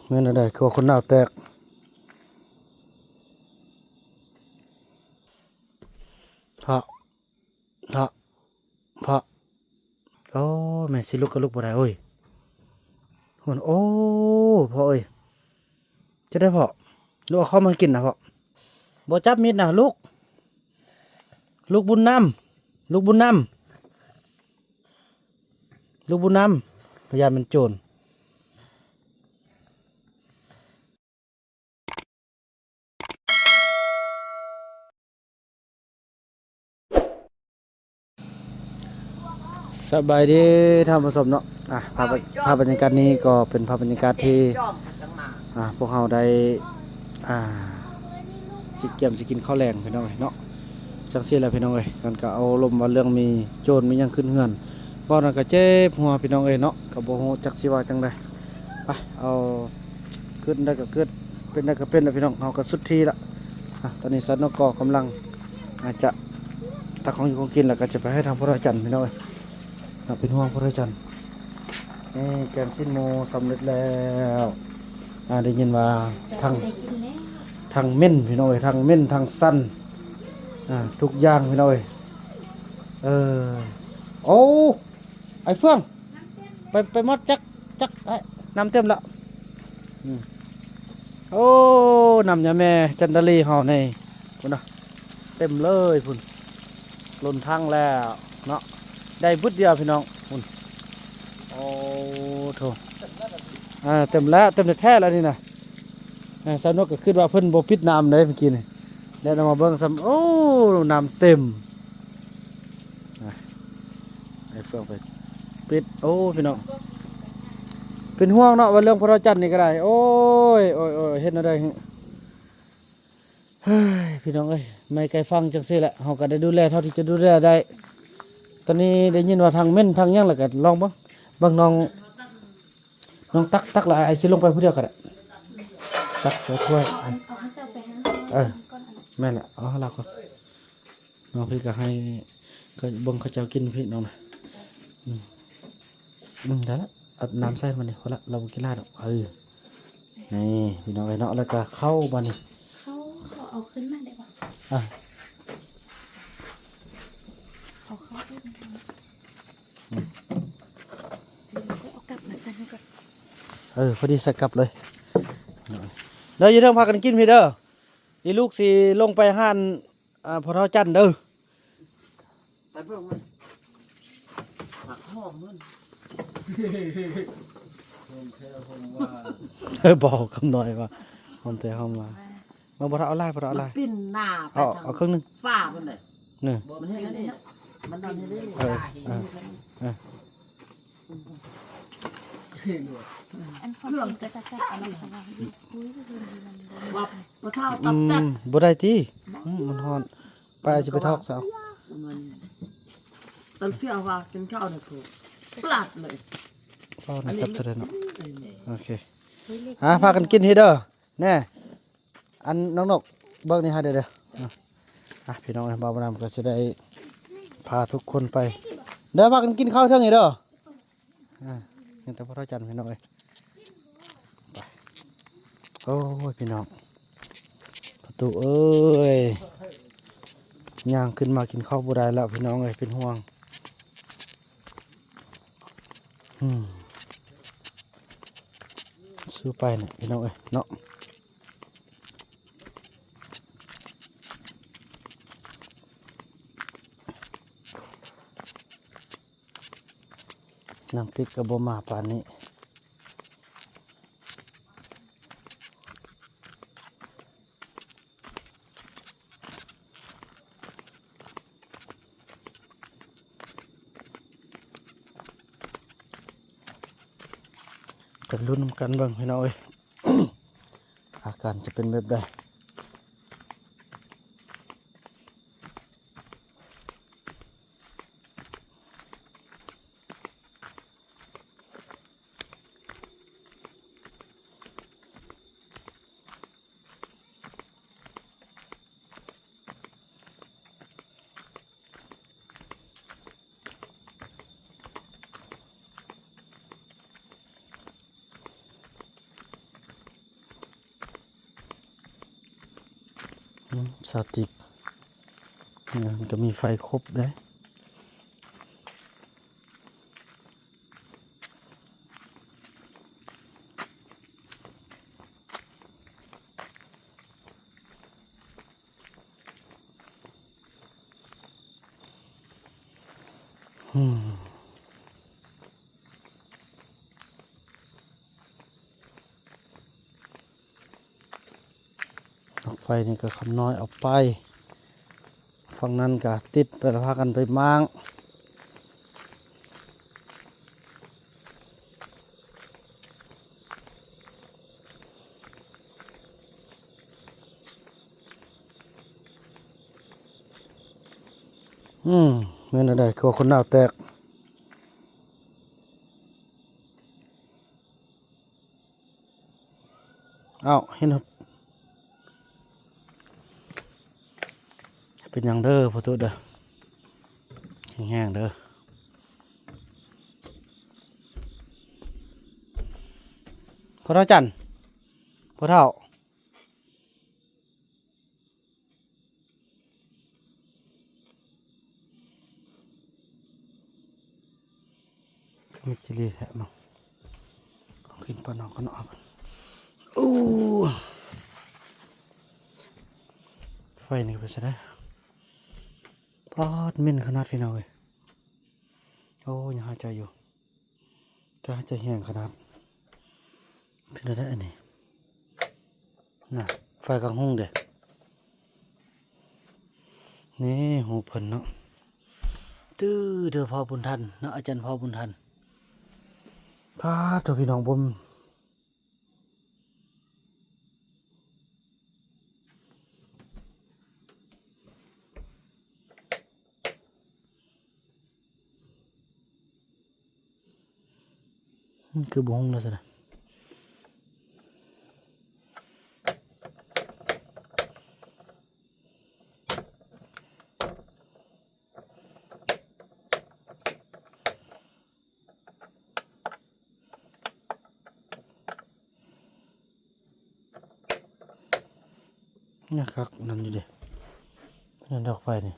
ແມ່ນແນວໃດ ຄືວ່າຄົນໜ້າແຕກ? ເພາະ ເພາະ ເພາະ ໂອ້ ແມ່ຊິລຸກກໍລຸກບໍ່ໄດ້ເອີຍ. ໂອ້ ພໍ່ເອີຍ ຈະໄດ້ພໍ່ ລູກເອົາເຂົ້າມາໃຫ້ກິນນະພໍ່. ບໍ່ຈັບມີດນະລູກ ລູກບຸນນຳ ລູກບຸນນຳ ລູກບຸນນຳ ພະຍານມັນໂຈນ. ສະບາຍດີທ່ານຜູ້ຊົມເນາະ. ອ່າ ພາບ ພາບບັນຍາກາດນີ້ກໍເປັນພາບບັນຍາກາດທີ່ ອ່າ ພວກເຮົາໄດ້ ອ່າ ຊິກຽມຊິກິນເຂົ້າແລງພີ່ນ້ອງເອີຍເນາະ. ຈັ່ງຊີ້ແຫຼະພີ່ນ້ອງເອີຍ ມັນກໍອາລົມວ່າເລື່ອງມີໂຈນມີຫຍັງຂຶ້ນເຮືອນ ເວົ້ານັ້ນກໍເຈັບຫົວພີ່ນ້ອງເອີຍເນາະ ກໍບໍ່ຮູ້ຈັກຊິວ່າຈັ່ງໃດ. ໄປ ເອົາ ເກີດໄດ້ກໍເກີດ ເປັນໄດ້ກໍເປັນລະພີ່ນ້ອງ ເຮົາກໍສຸດທີ່ລະ. ອ່ະ ຕອນນີ້ສາວນົກກໍກຳລັງ ອາດຈະຕັກຂອງຢູ່ຂອງກິນ ແລ້ວກໍຈະໄປໃຫ້ທາງພໍ່ເຖົ້າຈັນພີ່ນ້ອງເອີຍເນາະ ເປັນຫ່ວງພໍ່ເຖົ້າຈັນ. ນີ້ແກງຊີ້ນໝູສຳເລັດແລ້ວ. ອ່າ ໄດ້ຍິນວ່າທັງ ທັງເໝັນພີ່ນ້ອງເອີຍ ທັງເໝັນທັງສັນ ອ່າ ທຸກຢ່າງພີ່ນ້ອງເອີຍ. ເອີ ໂອ້ ໄອ້ເຟືອງ ໄປ ໄປໝົດຈັກ ຈັກ ອ້າຍ ນ້ຳເຕັມລະ. ອືມ ໂອ້ ນ້ຳຍາແມ່ຈັນດາລີເຮົານີ້ ພຸ້ນນະ ເຕັມເລີຍພຸ້ນ ລົ້ນຖັງແລ້ວເນາະ. ໄດ້ບຶດດຽວພີ່ນ້ອງ ພຸ້ນ. ໂອ້ໂທ້ ອ່າ ເຕັມແລ້ວ ເຕັມແທ້ໆແລ້ວນີ້ນະ. ອ່າ ສາວນົກກໍຄິດວ່າເພິ່ນບໍ່ປິດນ້ຳເດ້ເມື່ອກີ້ນີ້ ແລ່ນອອກມາເບິ່ງຊ້ຳ ໂອ້ ນ້ຳເຕັມ. ອ່ະ ໃຫ້ເຟືອງໄປປິດ. ໂອ້ ພີ່ນ້ອງ ເປັນຫ່ວງເນາະ ວ່າເລື່ອງພໍ່ເຖົ້າຈັນນີ້ກໍໄດ້. ໂອ້ຍ ໂອ້ຍ ໂອ້ຍ ເຮັດແນວໃດ ເຮີ້ຍ ພີ່ນ້ອງເອີຍ ໄມ້ໄກຝັ່ງຈັ່ງຊີ້ແຫຼະ ເຮົາກໍໄດ້ດູແລເທົ່າທີ່ຈະດູແລໄດ້. ຕອນນີ້ໄດ້ຍິນວ່າທັງເໝັນທັງຫຍັງ ແລ້ວກໍລອງເບິ່ງ ເບິ່ງນ້ອງ ນ້ອງຕັກ ຕັກແລ້ວອ້າຍຊິລົງໄປຜູ້ດຽວກໍໄດ້ ຕັກໃສ່ຖ້ວຍ. ເອີ ແມ່ນແຫຼະ ເອົາໃຫ້ລາວກ່ອນ. ນ້ອງພີ່ກໍໃຫ້ ກໍເບິ່ງເຂົາເຈົ້າກິນພີ່ນ້ອງນະ. ອືມ ອືມ ໄດ້ລະ ເອົານ້ຳໃສ່ມັນນີ້ ພໍລະ ລາວບໍ່ກິນຫຼາຍດອກ. ເອີ ນີ້ພີ່ນ້ອງເອີຍເນາະ ແລ້ວກໍເຂົ້າບາດນີ້ ເຂົ້າ ເຂົ້າເອົາຂຶ້ນມາໄດ້ບໍ່? ອ່າ ເອົາເຂົ້າ ອືມ ເອົາກັບມາໃສ່ໃຫ້ກ່ອນ. ເອີ ພໍດີໃສ່ກັບເລີຍ. ເດີ ຢູ່ເທິງພາກັນກິນພີ້ເດີ ອີລູກຊິລົງໄປຮ້ານ ອ່າ ພໍ່ເຖົ້າຈັນເດີ. ໄປເບິ່ງມັນ ຜັກຫອມມັນ ຫອມແທ້ຫອມວ່າ. ເອີ ບອກຄຳນ້ອຍວ່າ ຫອມແທ້ຫອມວ່າ. ມາ ບໍ່ໄດ້ເອົາຫຼາຍ ບໍ່ໄດ້ເອົາຫຼາຍ ມັນປິ່ນໜ້າໄປ ເອົາ ທາງ ເອົາເຄິ່ງໜຶ່ງ ຝາມັນເລີຍ. ນີ້ ມັນເຮັດອັນນີ້ ມັນດັນເຮັດເດ້. ເອີ ເອີ ເອີ ອັນຂອງເພິ່ນກໍຈະຈັບເອົາມາຂະຫວ່າງຢູ່ ວ່າປະເຖົ້າຕັບແຕກ ອືມ ບໍ່ໄດ້ຕິ. ອືມ ມັນຮ້ອນ ໄປ ຊິໄປຖອກຊະເອົາ. ຕອນເຊົ້າວ່າກິນເຂົ້ານີ້ຄືປາດເລີຍ. ເວົ້ານະ ຈັບເທົ່າໃດເນາະ. ໂອເຄ ອ່າ ພາກັນກິນເດີ. ແນ່ ອັນນ້ອງນົກ ເບິ່ງນີ້ໃຫ້ເດີ. ອ່ະ ພີ່ນ້ອງເອີຍ ບ່າວບຸນນຳກໍຊິໄດ້ພາທຸກຄົນໄປເດີ ພາກັນກິນເຂົ້າເທິງນີ້ເດີ. ອ່າ ຍັງແຕ່ພໍ່ເຖົ້າຈັນພີ່ນ້ອງເອີຍ. ໄປ ໂອ້ຍ ພີ່ນ້ອງ ປະຕູເອີຍ ຍ່າງຂຶ້ນມາກິນເຂົ້າບໍ່ໄດ້ແລ້ວພີ່ນ້ອງເອີຍ ເປັນຫ່ວງ. ອືມ ສູ້ໄປນະພີ່ນ້ອງເອີຍເນາະ. ນາງຕິດກໍບໍ່ມາປານນີ້. ໄປລຸ້ນນຳກັນເບິ່ງພີ່ນ້ອງເອີຍ ອາການຈະເປັນແບບໃດ. ເ ອືມ ສາວຕິກ ເອີ ມັນກໍມີໄຟຄົບເດ້. ອືມ ດອກໄຟນີ້ກໍຄຳນ້ອຍເອົາໄປ, ຝັ່ງນັ້ນກໍຕິດໄປ ແລ້ວພາກັນໄປມ້າງ. ອືມ ແມ່ນແນວໃດ ຄົວຄົນລາວແຕກ. ອ້າວ ເຫັນ ເປັນຫຍັງເດີພໍ່ຕູ້ເດີ ແຮງໆເດີ ພໍ່ເຖົ້າຈັນ ພໍ່ເຖົ້າ. ມີຈີ່ຫຼີແທ້ເນາະ ເອົາຂຶ້ນປານອກກ່ອນເນາະ. ໂອ້ ໄຟນີ້ໄປໃສໄດ້ ປາດ ເໝັນຂະໜາດພີ່ນ້ອງເອີຍ. ໂອ້ ຍັງຫາຍໃຈຢູ່ ຈະໃຫ້ໃຈແຮງຂະໜາດ ເປັນແນວໃດອັນນີ້ ນະ ໄຟກາງຮຸ່ງເດ້ ນີ້ຮູບເພິ່ນເນາະ ຕື້ເດີພໍ່ບຸນທັນເນາະ ອາຈານພໍ່ບຸນທັນ. ປາດໂທ້ ພີ່ນ້ອງ ບໍ່ ມັນຄືບໍ່ຮຸ່ງແລ້ວຊັ້ນນະ ຍັງຄັກນັ້ນຢູ່ເດ້ ເປັນດອກໄຟນີ້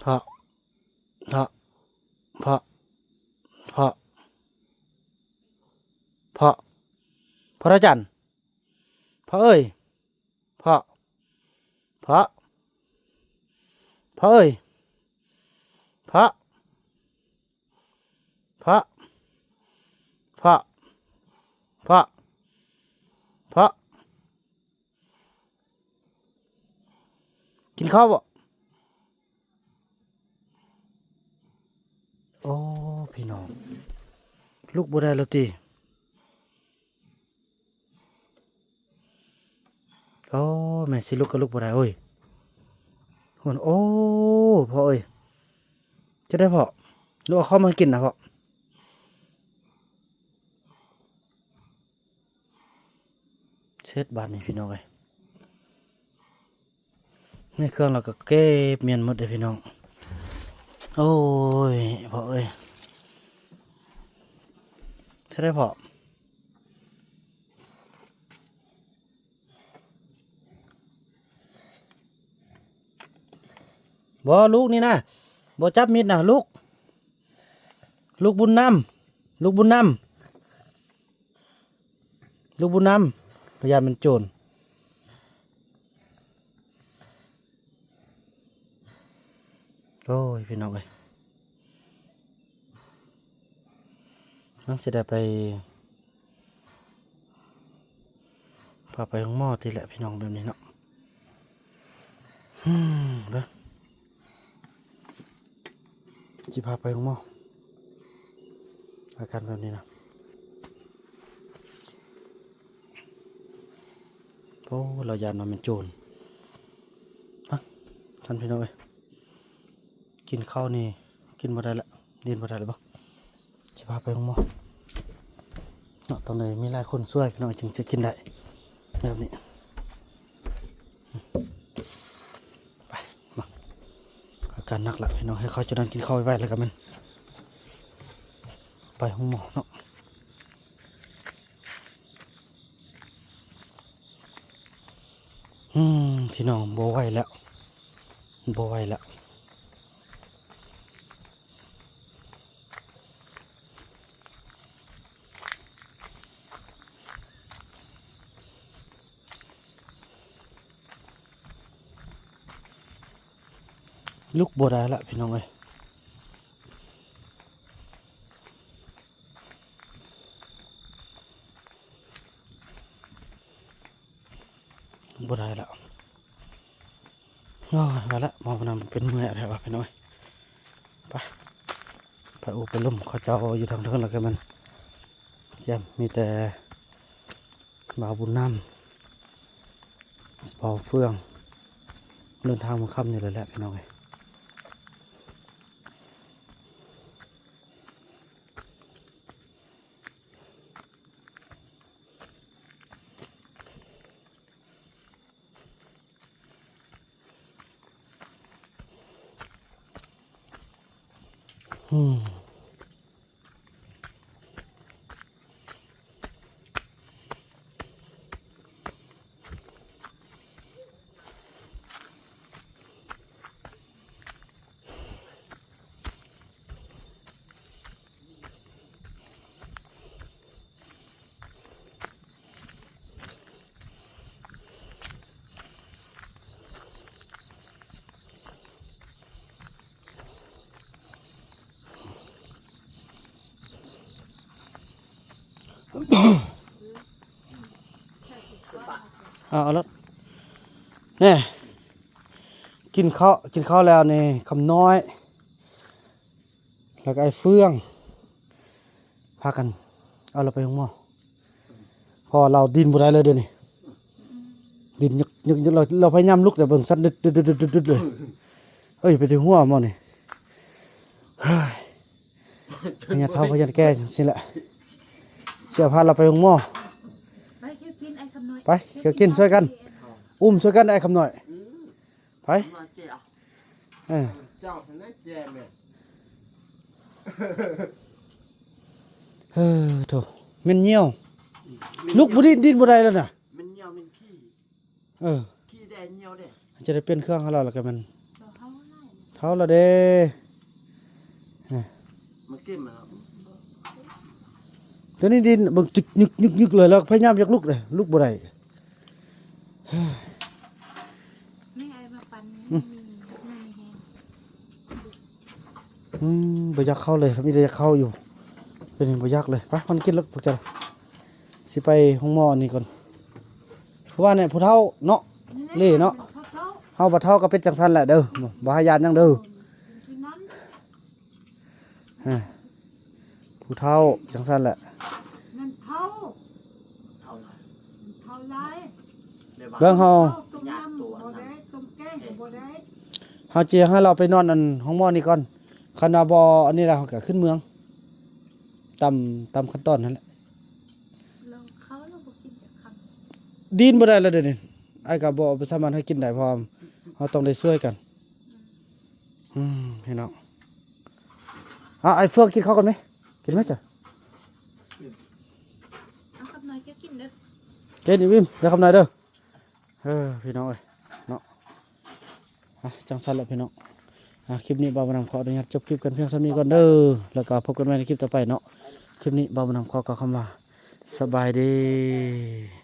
ພະ ພະ ພະ ພະ ພະ ພະອາຈານ ພະເອີຍ ພະ ພະ ພະເອີຍ ພະ ພະ ພະ ພະ ພະ ກິນເຂົ້າບໍ່? ໂອ້ ພີ່ນ້ອງ ລຸກບໍ່ໄດ້ແລ້ວຕິ? ໂອ້ ແມ່ຊິລຸກກໍລຸກບໍ່ໄດ້ເວີຍ. ໂອ້ ພໍ່ເອີຍ ຈະໄດ້ພໍ່ ລູກເອົາເຂົ້າມາກິນນະພໍ່. ເສັດບາດນີ້ພີ່ນ້ອງເອີຍ ໃນເຄື່ອງລາວກໍເກັບມ້ຽນໝົດເດ້ພີ່ນ້ອງ. ໂອ້ຍ ພໍ່ເອີຍ ເຮັດໄດ້ພໍ່ ບໍ່ ລູກນີ້ນະ ບໍ່ຈັບມີດນະ ລູກ ລູກບຸນນຳ ລູກບຸນນຳ ລູກບຸນນຳ ລະຢ້ານມັນໂຈນ. ໂອ້ຍ ພີ່ນ້ອງເອີຍ ຍັງຊິໄດ້ໄປ ພາໄປໂຮງໝໍຕິແຫຼະພີ່ນ້ອງ ແບບນີ້ເນາະ. ເບິ່ງ ຊິພາໄປໂຮງໝໍ ອາການແບບນີ້ນະ. ໂອ້ ລາວຢ້ານວ່າແມ່ນໂຈນ. ຮະ ທ່ານພີ່ນ້ອງເອີຍ ກິນເຂົ້ານີ້ກິນບໍ່ໄດ້ລະ ດິນບໍ່ໄດ້ລະບໍ? ຊິພາໄປໂຮງໝໍເນາະ. ຕ້ອງໄດ້ມີຫຼາຍຄົນຊ່ວຍພີ່ນ້ອງ ຈຶ່ງຈະກິນໄດ້ແບບນີ້. ໄປ ມາ ອາການໜັກລະພີ່ນ້ອງ ໃຫ້ເຂົາເຈົ້ານັ້ນກິນເຂົ້າໄວໆ ແລ້ວກໍແມ່ນໄປໂຮງໝໍເນາະ. ພີ່ນ້ອງ ບໍ່ໄຫວແລ້ວ ບໍ່ໄຫວແລ້ວ. ລຸກບໍ່ໄດ້ລະພີ່ນ້ອງເອີຍ ບໍ່ໄດ້ລະ. ໂອ້ຍ ວ່າລະ ເວົ້ານຳເປັນເມື່ອຍແທ້ວ່າພີ່ນ້ອງເອີຍ. ໄປ ໄປໂອ້ໄປລົມເຂົາເຈົ້າຢູ່ທາງເທິງ ແລ້ວກໍແມ່ນ ຢ້າມມີແຕ່ບ່າວບຸນນຳ ບ່າວເຟືອງ ເດີນທາງມື້ຄ່ຳນີ້ແຫຼະ ແຫຼະ ພີ່ນ້ອງເອີຍ. ເອົາ ເອົາລົດ ແນ່ ກິນເຂົ້າ ກິນເຂົ້າແລ້ວນີ້ ຄຳນ້ອຍ ແລ້ວກໍໄອ້ເຟືອງ ພາກັນເອົາລາວໄປໂຮງໝໍ ເພາະວ່າລາວດິນບໍ່ໄດ້ເລີຍດຽວນີ້ ດິນຍຶກໆໆ ລາວ ລາວພະຍາຍາມລຸກ ແຕ່ເບິ່ງສັ່ນດຶດໆໆໆເລີຍ. ເອີຍ ໄປແຕ່ຫົວໝໍນີ້ ເຮີ້ຍ ພະຍາດເຖົ້າພະຍາດແກ່ຈັ່ງຊີ້ແຫຼະ ຊິເອົາພາລາວໄປໂຮງໝໍ ໄປ ເຂົາກິນ ໄອ້ຄຳນ້ອຍ ໄປ ເຂົາກິນ ຊ່ວຍກັນ ອຸ້ມຊ່ວຍກັນ ໄອ້ຄຳນ້ອຍ ໄປ ເອີ ເຈົ້າຫັ້ນນະແຈແມ່ ເອີ ໂທ້ ແມ່ນຍ່ຽວ ອືມ ລຸກບໍ່ດິ້ນ ດິ້ນບໍ່ໄດ້ແລ້ວນະ ແມ່ນຍ່ຽວແມ່ນຂີ້ ເອີ ຂີ້ແດ່ຍ່ຽວແດ່ ຈະໄດ້ປ່ຽນເຄື່ອງໃຫ້ລາວ ແລ້ວກໍແມ່ນ ເຖົ້າແລ້ວເດ້ ມາກິນມາ ຕົວນີ້ດິ້ນເບິ່ງ ຈຶກໆໆເລີຍ ແລ້ວພະຍາຍາມຢາກລຸກເດ້ ລຸກບໍ່ໄດ້. ແມ່ ອ້າຍມາປັ່ນ ອືມ ມັນມີ ມັນມີແຮງ ອືມ ບໍ່ຢາກເຂົ້າເລີຍ ມີແຕ່ຢາກເຂົ້າຢູ່ ເປັນຫຍັງບໍ່ຢາກເລີຍ. ໄປ ມັນກິນລົດພວກເຈົ້າ ຊິໄປໂຮງໝໍອັນນີ້ກ່ອນ ເພາະວ່ານີ້ຜູ້ເຖົ້າເນາະ ເລ່ເນາະ ເຮົາບໍ່ເຖົ້າກໍເປັນຈັ່ງຊັ້ນແຫຼະເດີ ບໍ່ໃຫ້ຢ້ານຫຍັງເດີ. ອາ ຜູ້ເຖົ້າຈັ່ງຊັ້ນແຫຼະ ມັນເຖົ້າ ເຖົ້າຫຼາຍ ເຖົ້າຫຼາຍ ເບິ່ງເຮົາ ເຮົາຕົ້ມນ້ຳບໍ່ໄດ້ ຕົ້ມແກງກໍບໍ່ໄດ້ ເຮົາຊິໃຫ້ລາວໄປນອນອັນຫ້ອງໝໍນີ້ກ່ອນ ຄັນວ່າບໍ່ອັນນີ້ແລ້ວ ເຮົາກໍຂຶ້ນເມືອງ ຕາມ ຕາມຂັ້ນຕອນຫັ້ນແຫຼະ ລອງເຂົ້າແລ້ວບໍ່ກິນຈັກຄຳ ດິ້ນບໍ່ໄດ້ແລ້ວດຽວນີ້ ອ້າຍກໍບໍ່ສາມາດໃຫ້ກິນໄດ້ ເພາະວ່າເຮົາຕ້ອງໄດ້ຊ່ວຍກັນ. ອືມ ພີ່ນ້ອງ ເອົາ ອ້າຍເຟືອງກິນເຂົ້າກ່ອນໄໝ ກິນໄໝເຈົ້າ ເອົາຄຳນ້ອຍເຈົ້າກິນເດີ ກິນອີ່ມໆເດີຄຳນ້ອຍເດີ. ເອີ ພີ່ນ້ອງເອີຍເນາະ ອ່ະ ຈັ່ງຊັ້ນແຫຼະພີ່ນ້ອງ ອ່ະ ຄລິບນີ້ບ່າວບຸນນຳຂໍອະນຸຍາດຈົບຄລິບກັນພຽງສ່ຳນີ້ກ່ອນເດີ ແລ້ວກໍພົບກັນໃໝ່ໃນຄລິບຕໍ່ໄປເນາະ ຄລິບນີ້ບ່າວບຸນນຳຂໍກ່າວຄຳວ່າ ສະບາຍດີ.